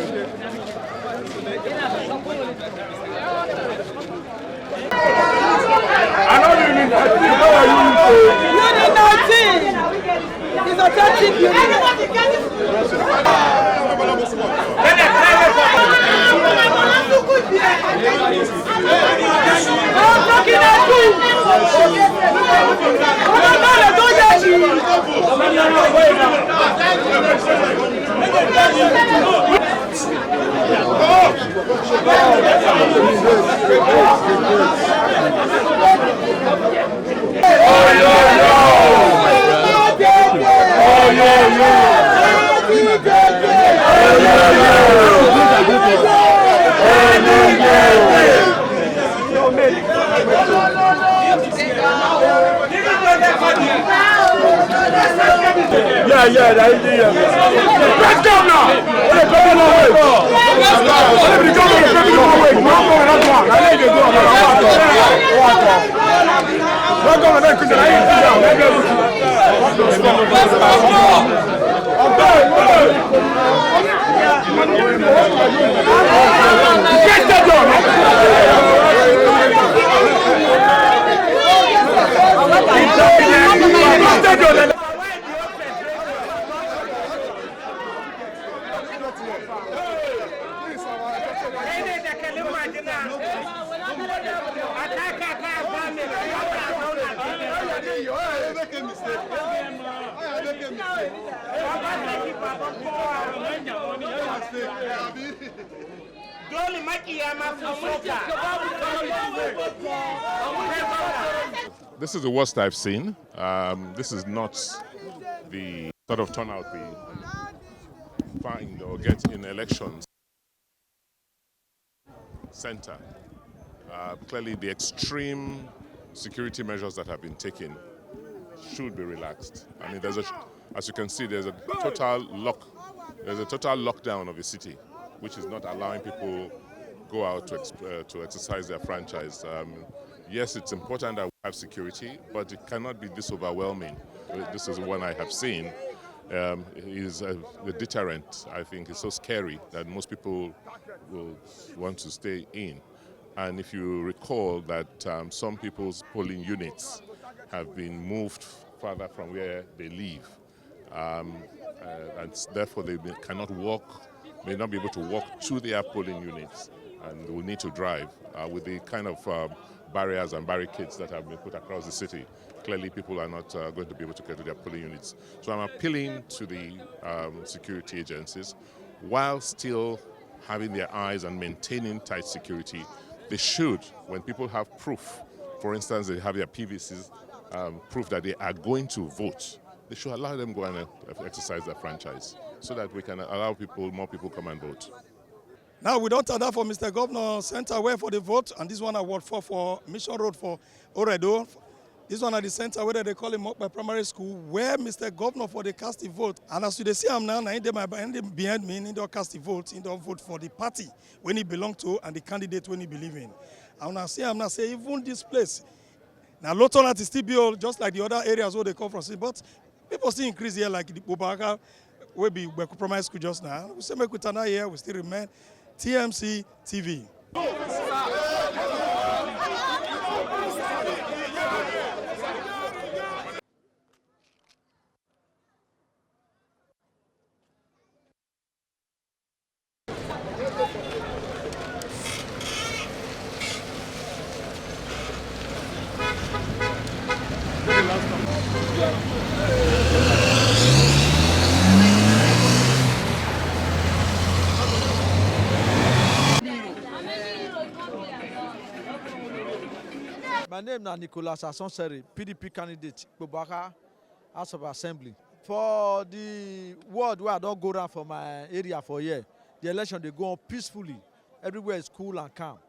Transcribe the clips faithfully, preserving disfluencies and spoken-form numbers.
I don't even know. Why are you so? You did nothing. It's authentic beauty. Yeah, yeah, that is the, uh, let's go now. Let's go now. Let's go now. Let's go now. Let's go now. Let's go now. Dole makiya ma sun soka. This is the worst I've seen. Um, this is not the sort of turnout we find or get in elections. Center. Uh, clearly, the extreme security measures that have been taken should be relaxed. I mean, there's a, as you can see, there's a total lock, there's a total lockdown of the city, which is not allowing people go out to exp-, uh, to exercise their franchise. Um, yes, it's important that we have security, but it cannot be this overwhelming. Uh, this is one I have seen. Um, is a, a deterrent. I think it's so scary that most people will want to stay in. And if you recall that, um, some people's polling units have been moved further from where they live, um, uh, and s-, therefore they may, cannot walk, may not be able to walk to their polling units, and will need to drive, uh, with the kind of, um, barriers and barricades that have been put across the city. Clearly, people are not, uh, going to be able to get to their polling units. So I'm appealing to the, um, security agencies, while still having their eyes and maintaining tight security, they should, when people have proof, for instance, they have their P V Cs, um, proof that they are going to vote, they should allow them go and, uh, exercise their franchise so that we can allow people, more people come and vote. Now we don tanda for Mister Governor Center where for the vote, and this one na Ward four for Mission Road for Oredo. This one na the center wey dem dey call Imokpe Primary School, where Mister Governor for dey cast the vote. And as you dey see am now, na him dey my, him dey behind me, him don cast the vote, him don vote for the party wey he belong to and the candidate wey he believe in. And una see am now say even this place, na low turnout e still be o, just like the other areas wey dey come from, but people still increase here like the Kpobaka wey be Gbeku Primary School just now. We say make we tanda here, we still remain T M C T V. My name na Nicholas Asonseri, P D P candidate, Kpobaka House of Assembly. For the ward where I don go around for my area for here, the election dey go on peacefully. Everywhere is cool and calm.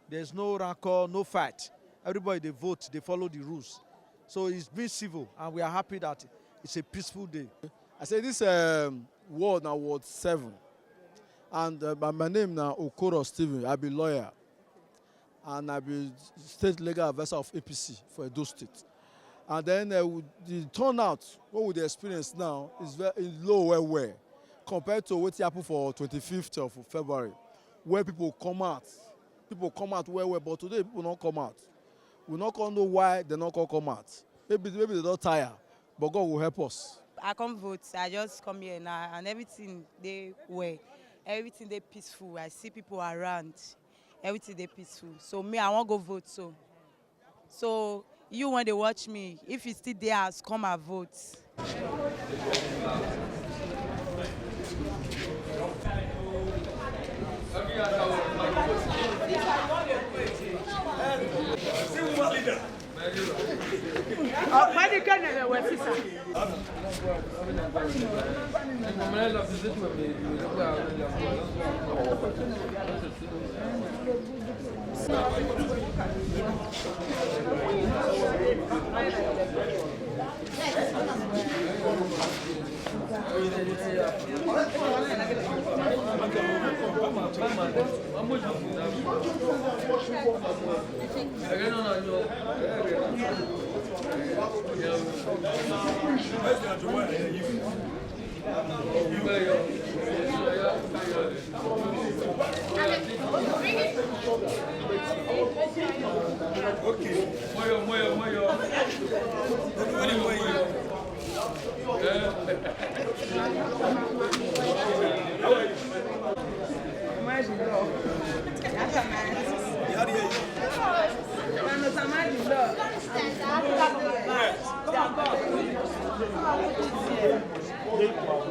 There is no rancor, no fight. Everybody dey vote, dey follow the rules. So it's been civil, and we are happy that it's a peaceful day. I say this, um, ward na Ward seven, and, uh, my, my name na Okoro Stephen. I be lawyer, and I be state legal advisor of A P C for Edo State. And then, uh, we, the turnout, what we dey experience now is very low well well. compared to wetin happen for twenty-fifth of February, where people come out, people come out well well, but today people no come out. We no come know why they no come come out. Maybe, maybe they don tire, but God will help us. I come vote. I just come here now, and everything dey well. Everything dey peaceful. I see people around. Everything dey peaceful. So me, I wan go vote. So, so you when they watch me, if you still dey house, come and vote.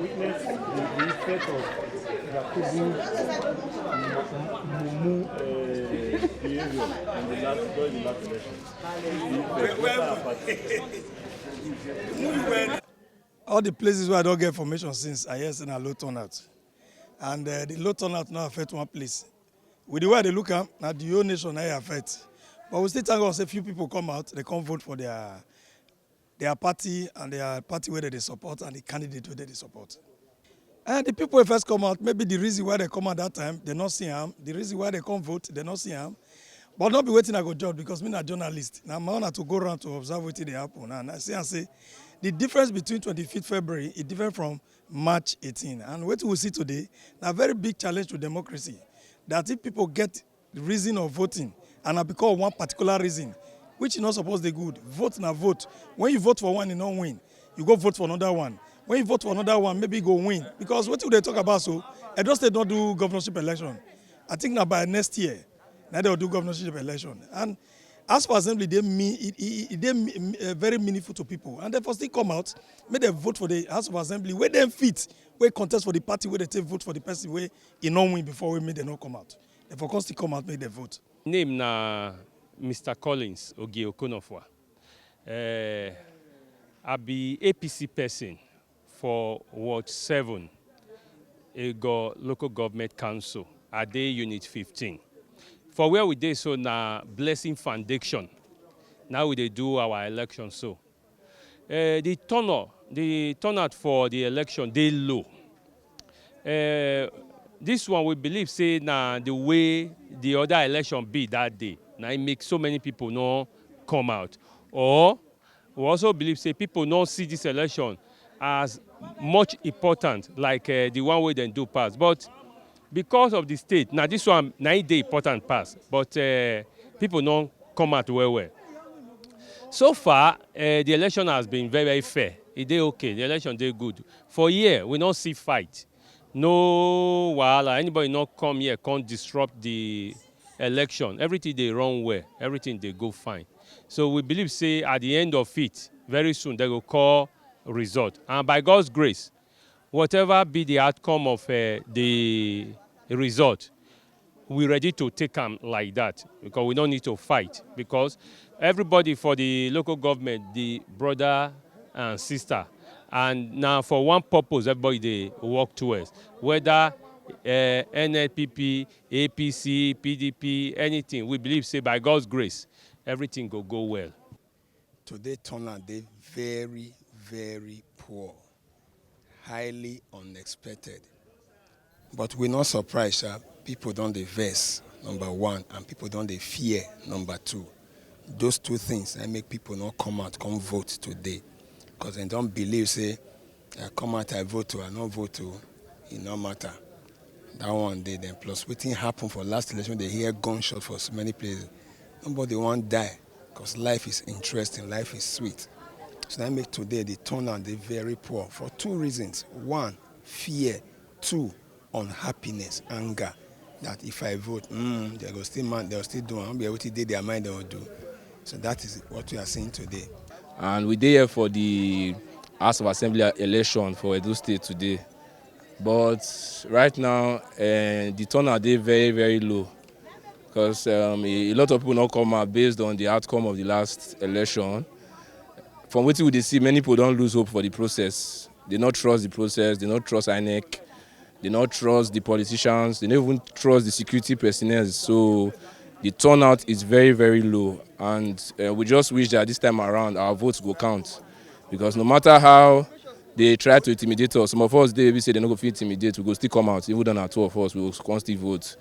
Witness the, the effect of Yakubu Mumu, uh, behavior in the last, during the last election. All the places where I don't get information since, I hear say na low turnout. And, uh, the low turnout now affect one place. With the way they look am, na the whole nation na e affect. But we still thank God say few people come out, they come vote for their, their party and their party where they support and the candidate where they support. And the people wey first come out, maybe the reason why they come out that time, they not see am. The reason why they come vote, they not see am. But not be waiting I go judge because me na journalist. Now my honor to go around to observe wetin dey happen. And I see and say the difference between twenty-fifth February is different from March eighteen. And wetin we see today na very big challenge to democracy. That if people get reason of voting and na because of one particular reason, which is not supposed to good, vote na vote. When you vote for one, you no win. You go vote for another one. When you vote for another one, maybe you go win. Because wetin we dey talk about so, Edo State don do governorship election. I think na by next year, na they will do governorship election. And House of Assembly, they mean, it, it, it, they mean, uh, very meaningful to people. And they for still come out, make them vote for the House of Assembly, where them fit, where contest for the party, where they take vote for the person, where e no win before, where make they no come out. They for come still come out, make them vote. Name na Mister Collins Ogie Okonofwa. Eh, I be A P C person for Ward seven, Ego Local Government Council, Ade Unit fifteen. For where we dey so na Blessing Foundation. Now we dey do our election so. Eh, the turnout, the turnout for the election dey low. Eh, this one we believe say na the way the other election be that day, na e make so many people no come out. Or we also believe say people no see this election as much important like, eh, the one wey dem do pass. But because of the state, na this one na e dey important pass. But, eh, people no come out well well. So far, eh, the election has been very, very fair. E dey okay. The election dey good. For here, we no see fight. No wahala. Anybody no come here, come disrupt the election. Everything dey run well. Everything dey go fine. So we believe say at the end of it, very soon, they go call result. And by God's grace, whatever be the outcome of, eh, the result, we ready to take am like that because we don't need to fight, because everybody for the local government, the brother and sister, and now for one purpose, everybody dey work towards, whether, eh, N N P P, A P C, P D P, anything. We believe say by God's grace, everything go go well. Today turnout dey very, very poor, highly unexpected. But we not surprised, sha. People don dey vex, number one, and people don dey fear, number two. Those two things I make people not come out, come vote today. Because they don't believe, say, I come out, I vote, oh, I no vote, oh. e no matter. That one dey. Then plus wetin happen for last election, dey hear gunshot for so many places. Nobody wan die, because life is interesting, life is sweet. So that make today the turnout dey very poor for two reasons. One, fear. Two, unhappiness, anger. That if I vote, mm, they go still man, they go still do am. Be wetin dey their mind they will do. So that is what we are seeing today. And we dey here for the House of Assembly election for Edo State today. But right now, uh, the turnout dey very, very low, because um, a, a lot of people no come out based on the outcome of the last election. From wetin we dey see, many people don lose hope for the process. They no trust the process, they no trust INEC, they no trust the politicians, they no even trust the security personnel. So the turnout is very, very low, and uh, we just wish that this time around our votes go count, because no matter how they try to intimidate us, some of us dey be say they no go fit intimidate, we go still come out, even though na two of us, we go come still vote.